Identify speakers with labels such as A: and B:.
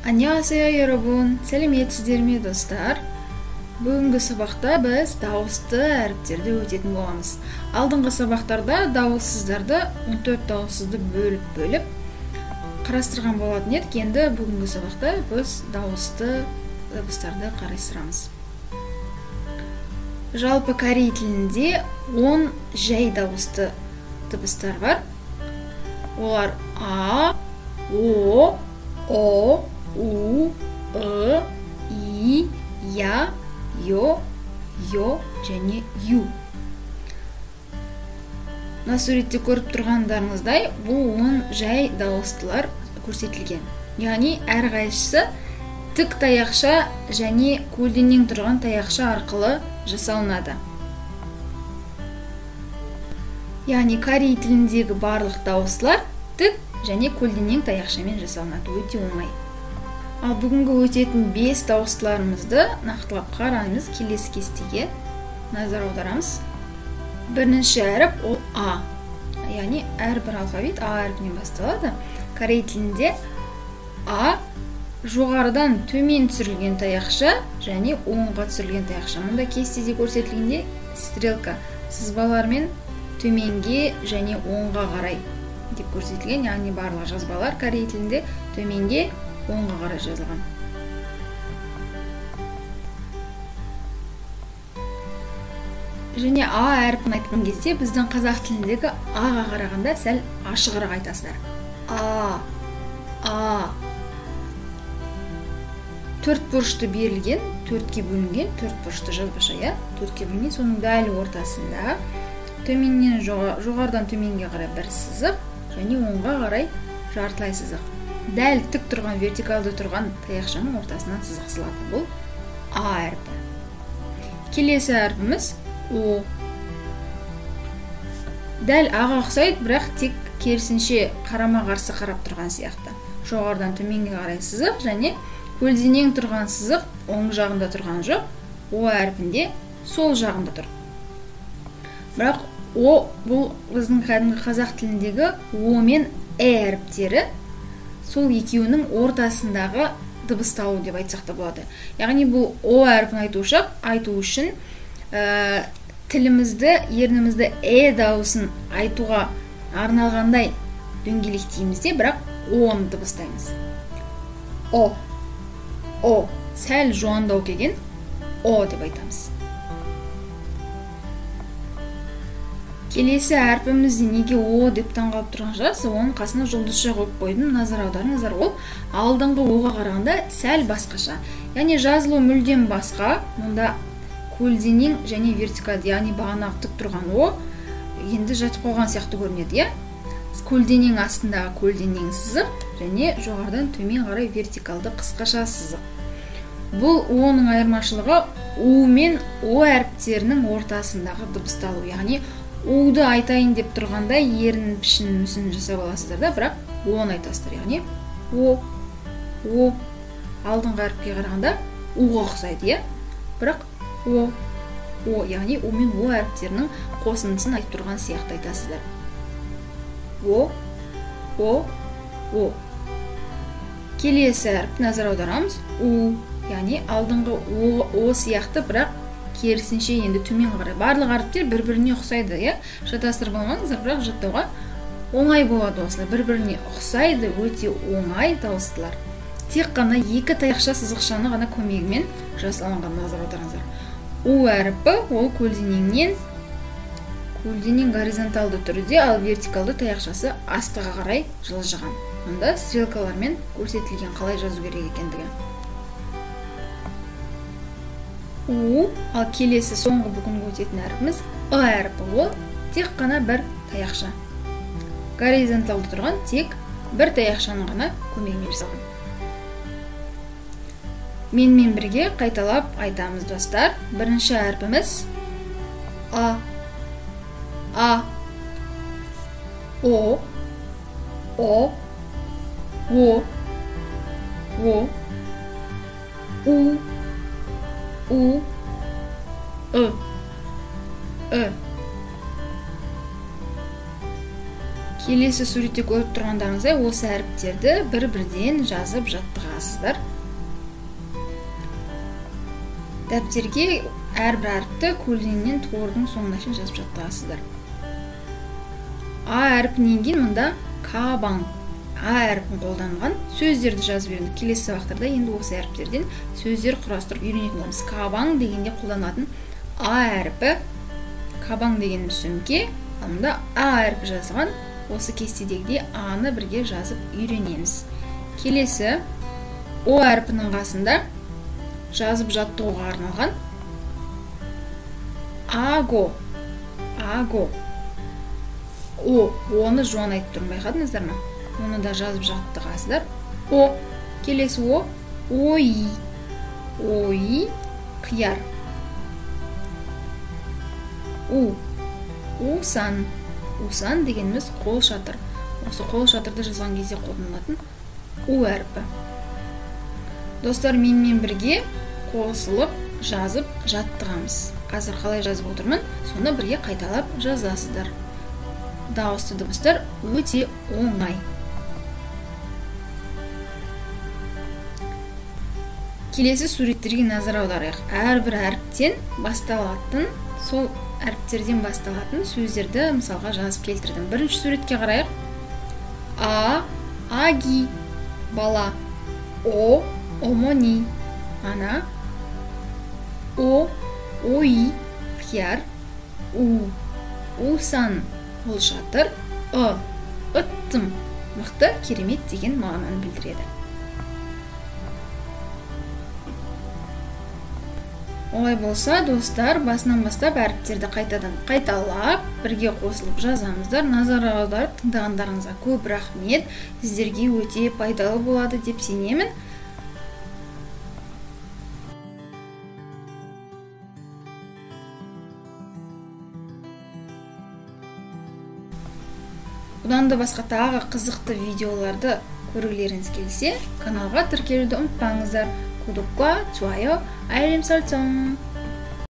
A: 안녕하세요, 여러분. Сәлеметсіздер ме, достар? Бүгінгі сабақта біз дауысты әріптерді өтетін боламыз. Алдыңғы сабақтарда дауыссыздарды, 14 дауыссызды бөліп-бөліп қарастырған болатын едік. Енді бүгінгі сабақта біз дауысты дыбыстарды қарастырамыз. Жалпы корей тілінде 10 жай дауысты дыбыстар бар. Олар А, О, О, У, Ы, И, Я, Ё, Ё және Ю. Мына суретте көріп тұрғандарыңыздай, бұл 10 жай дауыстылар көрсетілген. Яғни әрқайсысы тік таяқша және көлденең тұрған таяқша арқылы жасалынады. Яғни корей тіліндегі барлық дауыстылар тік және көлденең таяқшамен жасалынады. Өте оңай. Ал бүгінгі өтетін 5 дауыстыларымызды нақтылап қараймыз. Келесі кестеге назар аударамыз. Бірінші әріп ол А. Яғни әрбір алфавит А әрпінен басталады. Корей тілінде А жоғарыдан төмен түсірілген таяқша және оңға түсірілген таяқша. Мұнда кестеде көрсетілгенде стрелка сызбалармен төменге және оңға қарай деп көрсетілген. Яғни барлық жазбалар корей тілінде төменге, оңға қарай жазылған. Және А әрпін айтқан кезде біздің қазақ тіліндегі А-ға қарағанда сәл ашығырақ айтасыздар. А, А. Төрт бұрышты берілген, төртке бөлінген, төрт бұрышты жазбаша, иә? Төртке бөлінген, соның дәл ортасында төменнен жоғарыдан төменге қарай бір сызық және оңға қарай жартылай сызық. Дәл тік тұрған, вертикалды тұрған таяқшаның ортасынан сызық сызылады. Бұл А әрпі. Келесі әрпіміз О. Дәл А-ға ұқсайды, бірақ тек керісінше қарама-қарсы қарап тұрған сияқты. Жоғарыдан төменге қарай сызық және көлденең тұрған сызық оң жағында тұрған жоқ, О әрпінде сол жағында тұр. Бірақ О бұл біздің кәдімгі қазақ тіліндегі О мен Э әріптері, сол екеуінің ортасындағы дыбысталу деп айтсақ та болады. Яғни бұл О әрпін айту үшін тілімізді, ернімізді Э дауысын айтуға арналғандай дөңгелектейміз де, бірақ О-ны дыбыстаймыз. О, О, сәл жуандау келген О деп айтамыз. Келесі әрпімізде неге О деп таңғалып тұрған шығарсыз, оның қасына жұлдызша қойып қойдым. Назар аударыңыздар, ол алдыңғы О-ға қарағанда сәл басқаша. Яғни жазылу мүлдем басқа. Мұнда көлденең және вертикалды, яғни бағанағы тік тұрған О енді жатып қойған сияқты көрінеді, иә? Көлденең астындағы көлденең сызық және жоғарыдан төмен қарай вертикалды қысқаша сызық. Бұл О-ның айырмашылығы У мен О әріптерінің ортасындағы дыбысталу. Яғни У-ды айтайын деп тұрғанда ерін пішін мүсін жасап аласыздар да, бірақ О-ны айтасыздар. Яғни О, О алдыңғы әріпке қарағанда У-ға ұқсайды, иә? Бірақ О, О, яғни У мен О әріптерінің қосындысын айтып тұрған сияқты айтасыздар. О, О, О. Келесі әріп назар аударамыз. У, яғни алдыңғы О, О сияқты, бірақ керісінше енді төмен қарай. Барлық әріптер бір-біріне ұқсайды, иә? Шатастырып алмаңыздар, бірақ жаттауға оңай болады осылай. Бір-біріне ұқсайды, өте оңай дауыстылар. Тек қана екі таяқша сызықшаны ғана көмегімен жасалынған, назар аударыңыздар. У әріпі ол көлденең горизонталды түрде, ал вертикалды таяқшасы астыға қарай жылжыған. Мұнда стрелкалармен көрсетілген қалай жазу керек екендігі. У, ал келесі соңғы бүгінгі өтетін әрпіміз Ы әрпі. Ол тек қана бір таяқша. Горизонталды тұрған тек бір таяқшаның ғана көмегімен жасалған. Менімен бірге қайталап айтамыз, достар. Бірінші әрпіміз А, А, О, О, О, О, У, У, Ы, Ы. Келесі Келесі суретте көріп тұрғандарыңыздай, осы әріптерді бір-бірден жазып жаттығасыздар. Дәптерге әрбір әріпті көлденеңнен тордың соңына шейін жазып жаттығасыздар. А әрпінен кейін мұнда кабан, А әрпін қолданған сөздерді жазып үйрендік. Келесі сабақтарда енді осы әріптерден сөздер құрастырып үйренетін боламыз. Кабан дегенде қолданылатын А әрпі, кабан дегеніміз сөмке, ал мұнда А әрпі жазылған. Осы кестедегідей А-ны бірге жазып үйренеміз. Келесі О әрпінің қасында жазып жаттығуға арналған Аго, Аго. О, оны жуан айтып тұрмын, байқадыңыздар ма? Оны да жазып жаттығасыздар. О, келесі О, Ой, Ой, қияр. У, Усан. Усан дегеніміз қол шатыр. Осы қол шатырды жазған кезде қолданылатын У әрпі. Достар, менімен бірге қосылып жазып жаттығамыз. Қазір қалай жазып отырмын, соны бірге қайталап жазасыздар. Дауысты дыбыстар өте оңай. Келесі суреттерге назар аударайық. Әрбір әріптен басталатын, сол әріптерден басталатын сөздерді мысалға жазып келтірдім. Бірінші суретке қарайық. А, аги, бала. О, омони, ана. О, ои, қияр. У, усан, қолшатыр. Ы, ыттым, мықты, керемет деген мағынаны білдіреді. Олай болса, достар, басынан бастап әріптерді қайтадан қайталап, бірге қосылып жазамыздар. Назар аударып тыңдағандарыңызға көп рахмет. Сіздерге өте пайдалы болады деп сенемін. Бұдан да басқа тағы қызықты видеоларды көргілеріңіз келсе, каналға тіркелуді ұмытпаңыздар. 구독과 좋아요, 알림 설정.